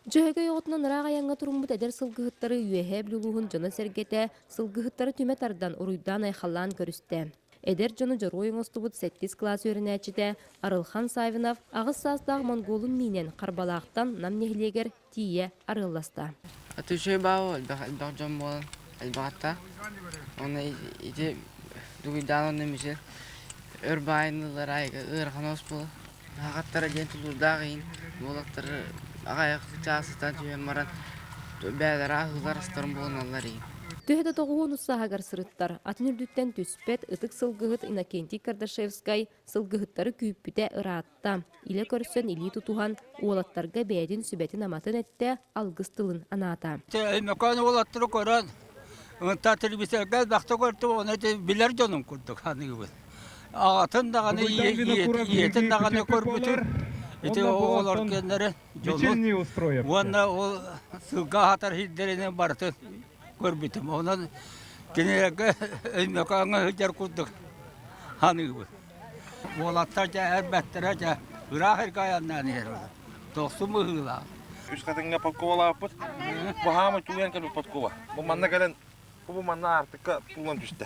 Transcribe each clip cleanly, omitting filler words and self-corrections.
Дьөһөгөй оҕотунан ыраах айаҥҥа туруммут эдэр сылгыһыттары Үөһээ Бүлүү улууһун дьоно-сэргэтэ сылгыһыттары түмэ тардан уруйдаан-айхаллаан көрүстэ. Эдэр дьону дьоруой оҥостубут сэттис кылаас үөрэнээччитэ Арылхан Саввинов аҕыс саастаах монголун миинэн Харбалаахтан Нам нэһилиэгэр тиийэ арыалласта. Үчүгэй баа элбэх элбэх дьон буолан элбэҕэ Уонна ити дугуйдаан онно мисэл өр баайынылар ыарахан оҕус буолар. Аҕаттара диэн тулуурдаах иһин уолаттары аҕыйах чаас сытан түһэн баран бэйэлэрэ аһыылар астарын булуналлар иһин. Төһө да тоҕуһун сааһыгар сырыттар, атын үрдүттэн түспэт ытык сылгыһыт Иннокентий Кардашевскай сылгыһыттары күүппүтэ ыраатта. Илэ көрсөн илии тутуһан, уолаттарга бэйэтин сүбэтин-аматын эттэ, алгыс тылын анаата. Өймөкөөн уолаттары көрөн, телевизорга элбэхтэ көрдүм, ону билэр дьонум курдук аныыбын. Аҕатын даҕаны, ийэтин даҕаны көрбүтүм. Ити оҕолор кэннэрэ дьону уонна ол сылга аһатар сирдэринэн барытын көрбүтүм. Онон кинилэргэ Өймөкөөҥҥө сылдьар курдук саныыбын. Уолаттар дьэ эрбэттэрэ дьэ ыраах сиргэ айаннаан иһэр дохсун быһыылаах. Үс хатыҥҥа подковалаабыппыт. Бу хаамай тууйан кэлбит подкова. Бу манна кэлэн Бу манна Аартыкка туулан түстэ.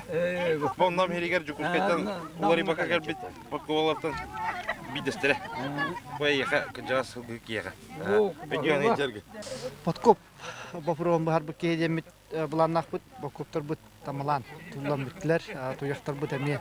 Бу онно иһигэр Дьокуускайтан уларыйбакка кэлбит подковалартан биирдэстэрэ. Бу эйиэхэ кырдьаҕас сылгы киэхэ. Өйдүөн ыйдьаргы. Подкоп боппуруоһун быһарбыт киһи диэммит былааннаахпыт, бокуоптарбыт тамалаан туллан бүттүлэр, туйахтарбыт эмиэ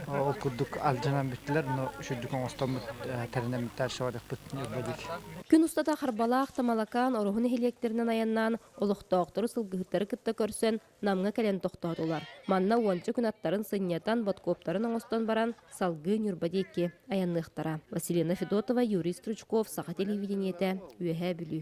ол курдук алдьанан бүттүлэр, но үчүгдүк оҥостоммут тэринэммит дальше барыахпыт Ньурба диэки. Күн устата Харбалаах, Тамалакаан, Ороһу нэһилиэктэринэн айаннаан Олохтоохтору сылгыһыттары кытта көрсөн, Намҥа кэлэн тохтоотулар. Манна уонча күн аттарын сынньатан, боткуоптарын оҥостон баран, салгыы Ньурба диэки айанныахтара. Василина Федотова, Юрий Стручков, Саха телевидениетэ, Үөһээ Бүлүү.